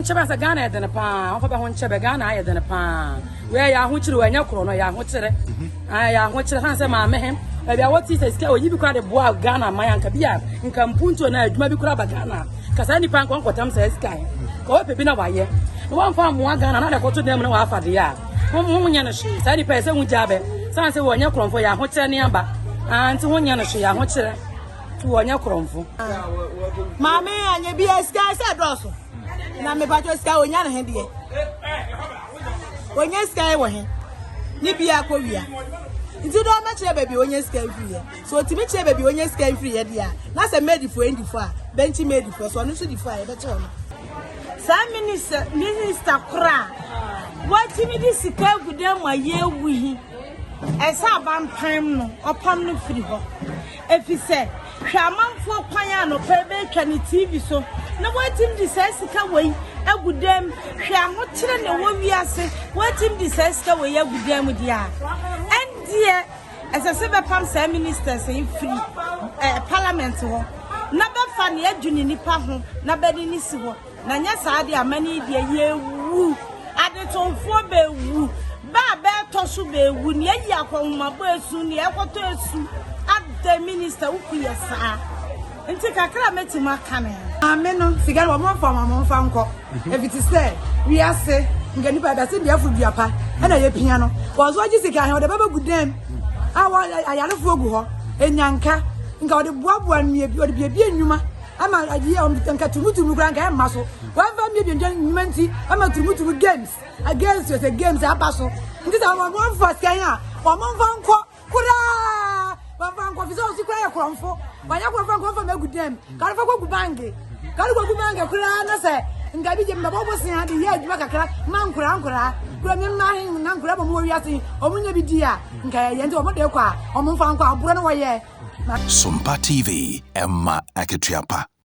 nkyɛ bɛ sɛ Ghana yɛ dene paa, wɔmfa bɛ ho nkyɛ bɛ, Ghana ayɛ dene paa. Wei yɛ ahokyere, wei ɛnyɛ korɔ no, yɛ ahokyere. Ah, yɛ ahokyere, san sɛ maame he, baabi a wɔte sɛ sika oyi bi koraa de boa Ghana man anka bi a, nka mpuntuo na adwuma bi koraa ba Ghana. Ka saa nipa nka ɔnkɔtam saa sika he. Ka wɔpɛ bi na wayɛ. Na wɔmfa mmoa Ghana na de kɔto dan mu na wɔafa deɛ a, ho ho nyɛ no hwee. Saa nipa yɛ sɛ ho gyaa bɛ. San sɛ wɔnyɛ korɔmfo, yɛ ahokyere ne aba. Ah, nti ho nyɛ no hwee, yɛ ahokyere. Nti wɔnyɛ korɔmfo. Maame anyɛ bi sika sɛ dɔɔso na mepatɔ sika onya ne he deɛ onya sika wɔ he ne bia akɔ wia nti dɛ ɔmɛkyerɛ baabi onya sika mfiri yɛ so otumi kyerɛ baabi onya sika mfiri yɛ deɛ a na sɛ mɛdifoɔ ndifo a bɛnkyi mɛdifoɔ so ɔno nso difo a yɛbɛkyɛ ɔno. Saa minister minister koro a watumi de sika agu dɛm ma yɛawu yi, ɛsɛ abampam no, ɔpam no firi hɔ. Efisɛ hwɛ amanfoɔ kwan a anɔpa bɛtwa ne TV so na watumi de saa sika wei agu dɛm. Hwɛ ahokyere na ɛwɔ wiase, watumi de saa sika wei agu dɛm deɛ a, ɛndeɛ ɛsɛ sɛ bɛpam saa ministers yi firi parliament hɔ na bɛfa ne adwene nipa ho na bɛde ne si hɔ. Na nyɛ saa deɛ amane deɛ yɛwu, adetomfoɔ bɛwu, ba a bɛɛtɔ so bɛwu, nea ayi akɔnhomabɔ esu, nea ɛkɔtɔ esu ada minister woku yɛ saa. Nti kakra mɛtumi aka ne. Maame no sika no wɔn mfa wɔn mfa nkɔ efiti sɛ wiase nka nipa ɛbɛsi deɛ afuru dua pa ɛna yɛ pia no wɔn nso agye sika ahɛn wɔde bɛbɛ gu dɛm a wɔ ayarefoɔ gu hɔ enyanka nka wɔde boaboa nnua bi wɔde biebie nnwuma ama ayi nka turumuturumu kura nka ɛmma so wɔn fa miebie nnwuma nti ama turumuturumu games against sɛ games aba so nti sɛ wɔn wɔn fa sika yi a wɔn mfa nkɔ koraa wɔn fa nkɔ fi sɛ ɔsi kura yɛ korɔmfo wɔnyɛ korɔmfo nkɔmfo mɛ gu dɛm kari fa kɔ gu bank kari kɔ gu bank koraa na sɛ nka bi gye mbɛbɔ bosia de yɛ adwuma kakra ma nkora nkora kura mi mma he na nkora bɔ mu wɔ wiase ɔmo nya bi di a nka yɛ nti ɔmo de kɔ a ɔmo mfa nkɔ aborɔ no wɔyɛ. Sompa TV, Emma Akatua pa.